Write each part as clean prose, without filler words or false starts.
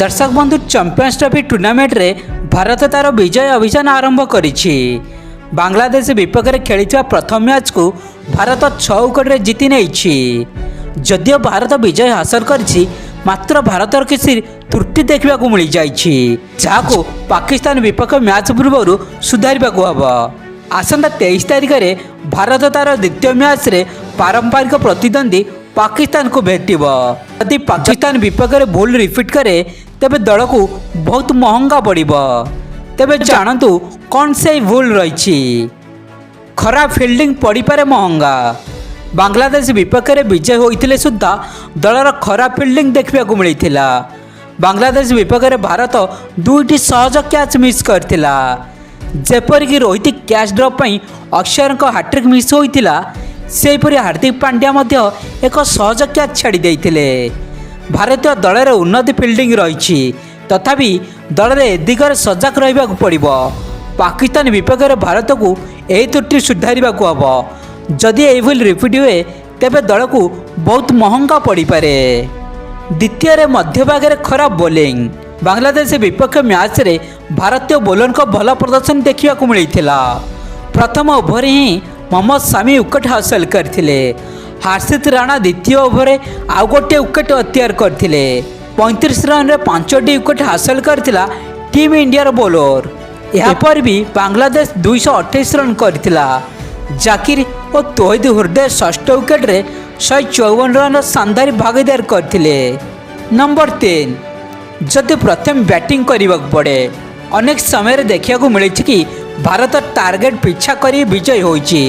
ଦର୍ଶକ ବନ୍ଧୁ, champions trophy ଟୁର୍ଣ୍ଣାମେଣ୍ଟରେ ଭାରତ ତାର ବିଜୟ ଅଭିଯାନ ଆରମ୍ଭ କରିଛି। ବାଂଲାଦେଶ ବିପକ୍ଷରେ ଖେଳିଥିବା ପ୍ରଥମ ମ୍ୟାଚ୍କୁ ଭାରତ 6 ୱିକେଟରେ ଜିତି ନେଇଛି। ଯଦିଓ ଭାରତ ବିଜୟ ହାସଲ କରିଛି, ମାତ୍ର ଭାରତର କିଛି ତ୍ରୁଟି ଦେଖିବାକୁ ମିଳିଯାଇଛି, ଯାହାକୁ ପାକିସ୍ତାନ ବିପକ୍ଷ ମ୍ୟାଚ୍ ପୂର୍ବରୁ ସୁଧାରିବାକୁ ହେବ। ଆସନ୍ତା 23 ତାରିଖରେ ଭାରତ ତାର ଦ୍ୱିତୀୟ ମ୍ୟାଚ୍ରେ ପାରମ୍ପରିକ ପ୍ରତିଦ୍ୱନ୍ଦ୍ୱୀ ପାକିସ୍ତାନକୁ ଭେଟିବ। ଯଦି ପାକିସ୍ତାନ ବିପକ୍ଷରେ ଭୁଲ ରିପିଟ୍ କରେ, ତେବେ ଦଳକୁ ବହୁତ ମହଙ୍ଗା ପଡ଼ିବ। ତେବେ ଜାଣନ୍ତୁ କ'ଣ ସେଇ ଭୁଲ ରହିଛି। ଖରାପ ଫିଲ୍ଡିଂ ପଡ଼ିପାରେ ମହଙ୍ଗା। ବାଂଲାଦେଶ ବିପକ୍ଷରେ ବିଜୟ ହୋଇଥିଲେ ସୁଦ୍ଧା ଦଳର ଖରାପ ଫିଲ୍ଡିଂ ଦେଖିବାକୁ ମିଳିଥିଲା। ବାଂଲାଦେଶ ବିପକ୍ଷରେ ଭାରତ ଦୁଇଟି ସହଜ କ୍ୟାଚ୍ ମିସ୍ କରିଥିଲା। ଯେପରିକି ରୋହିତ କ୍ୟାଚ୍ ଡ୍ରପ୍ ପାଇଁ ଅକ୍ଷରଙ୍କ ହାଟ୍ରିକ୍ ମିସ୍ ହୋଇଥିଲା, ସେହିପରି ହାର୍ଦ୍ଦିକ ପାଣ୍ଡ୍ୟା ମଧ୍ୟ ଏକ ସହଜ କ୍ୟାଚ୍ ଛାଡ଼ି ଦେଇଥିଲେ। ଭାରତୀୟ ଦଳରେ ଉନ୍ନତି ଫିଲ୍ଡିଂ ରହିଛି, ତଥାପି ଦଳରେ ଏ ଦିଗରେ ସଜାଗ ରହିବାକୁ ପଡ଼ିବ। ପାକିସ୍ତାନ ବିପକ୍ଷରେ ଭାରତକୁ ଏହି ତ୍ରୁଟି ସୁଧାରିବାକୁ ହେବ। ଯଦି ଏହି ଭୁଲ ରିପିଟ୍ ହୁଏ, ତେବେ ଦଳକୁ ବହୁତ ମହଙ୍ଗା ପଡ଼ିପାରେ। ଦ୍ୱିତୀୟରେ, ମଧ୍ୟଭାଗରେ ଖରାପ ବୋଲିଂ। ବାଂଲାଦେଶ ବିପକ୍ଷ ମ୍ୟାଚ୍ରେ ଭାରତୀୟ ବୋଲରଙ୍କ ଭଲ ପ୍ରଦର୍ଶନ ଦେଖିବାକୁ ମିଳିଥିଲା। ପ୍ରଥମ ଓଭରରେ ହିଁ ମହମ୍ମଦ ସାମି ୱିକେଟ୍ ହାସଲ କରିଥିଲେ। ହର୍ଷିତ ରାଣା ଦ୍ୱିତୀୟ ଓଭରରେ ଆଉ ଗୋଟିଏ ୱିକେଟ୍ ଅକ୍ତିଆର କରିଥିଲେ। 35 ରନ୍ରେ ପାଞ୍ଚଟି ୱିକେଟ୍ ହାସଲ କରିଥିଲା ଟିମ୍ ଇଣ୍ଡିଆର ବୋଲର। ଏହାପରେ ବି ବାଂଲାଦେଶ 228 ରନ୍ କରିଥିଲା। ଜାକିର ଓ ତୋହିଦ ହୃଦୟ ଷଷ୍ଠ ୱିକେଟ୍ରେ 154 ରନ୍ର ଶାନଦାର ଭାଗିଦାରୀ କରିଥିଲେ। ନମ୍ବର 3, ଯଦି ପ୍ରଥମେ ବ୍ୟାଟିଂ କରିବାକୁ ପଡ଼େ, ଅନେକ ସମୟରେ ଦେଖିବାକୁ ମିଳିଛି କି ଭାରତ ଟାର୍ଗେଟ୍ ପିଛା କରି ବିଜୟୀ ହୋଇଛି।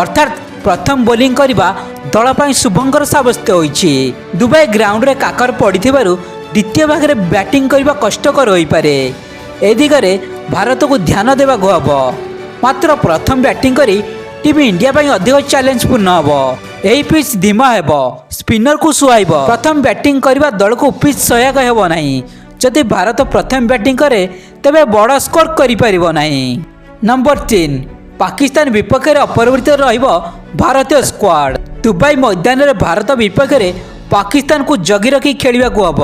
ଅର୍ଥାତ୍ ପ୍ରଥମ ବୋଲିଂ କରିବା ଦଳ ପାଇଁ ଶୁଭଙ୍କର ସାବ୍ୟସ୍ତ ହୋଇଛି। ଦୁବାଇ ଗ୍ରାଉଣ୍ଡରେ କାକର ପଡ଼ିଥିବାରୁ ଦ୍ୱିତୀୟ ଭାଗରେ ବ୍ୟାଟିଂ କରିବା କଷ୍ଟକର ହୋଇପାରେ। ଏ ଦିଗରେ ଭାରତକୁ ଧ୍ୟାନ ଦେବାକୁ ହେବ। ମାତ୍ର ପ୍ରଥମ ବ୍ୟାଟିଂ କରି ଟିମ୍ ଇଣ୍ଡିଆ ପାଇଁ ଅଧିକ ଚ୍ୟାଲେଞ୍ଜପୂର୍ଣ୍ଣ ହେବ। ଏହି ପିଚ୍ ଧୀମା ହେବ, ସ୍ପିନରକୁ ସୁହାଇବ। ପ୍ରଥମ ବ୍ୟାଟିଂ କରିବା ଦଳକୁ ପିଚ୍ ସହାୟକ ହେବ ନାହିଁ। ଯଦି ଭାରତ ପ୍ରଥମ ବ୍ୟାଟିଂ କରେ, ତେବେ ବଡ଼ ସ୍କୋର କରିପାରିବ ନାହିଁ। ନମ୍ବର 3, ପାକିସ୍ତାନ ବିପକ୍ଷରେ ଅପରିବର୍ତ୍ତିତ ରହିବ ଭାରତୀୟ ସ୍କ୍ୱାଡ୍। ଦୁବାଇ ମଇଦାନରେ ଭାରତ ବିପକ୍ଷରେ ପାକିସ୍ତାନକୁ ଜଗି ରଖି ଖେଳିବାକୁ ହେବ,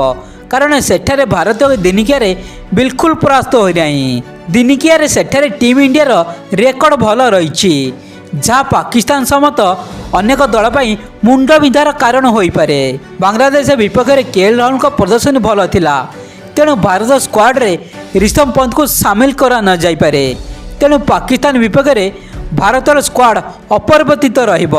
କାରଣ ସେଠାରେ ଭାରତ ଦିନିକିଆରେ ବିଲକୁଲ ପରାସ୍ତ ହୋଇନାହିଁ। ଦିନିକିଆରେ ସେଠାରେ ଟିମ୍ ଇଣ୍ଡିଆର ରେକର୍ଡ ଭଲ ରହିଛି, ଯାହା ପାକିସ୍ତାନ ସମେତ ଅନେକ ଦଳ ପାଇଁ ମୁଣ୍ଡବିନ୍ଧାର କାରଣ ହୋଇପାରେ। ବାଂଲାଦେଶ ବିପକ୍ଷରେ କେଏଲ୍ ରାହୁଲଙ୍କ ପ୍ରଦର୍ଶନୀ ଭଲ ଥିଲା, ତେଣୁ ଭାରତ ସ୍କ୍ୱାଡ୍ରେ ରିଷଭ ପନ୍ତଙ୍କୁ ସାମିଲ କରା ନଯାଇପାରେ। ତେଣୁ ପାକିସ୍ତାନ ବିପକ୍ଷରେ ଭାରତର ସ୍କ୍ୱାଡ୍ ଅପରିବର୍ତ୍ତିତ ରହିବ।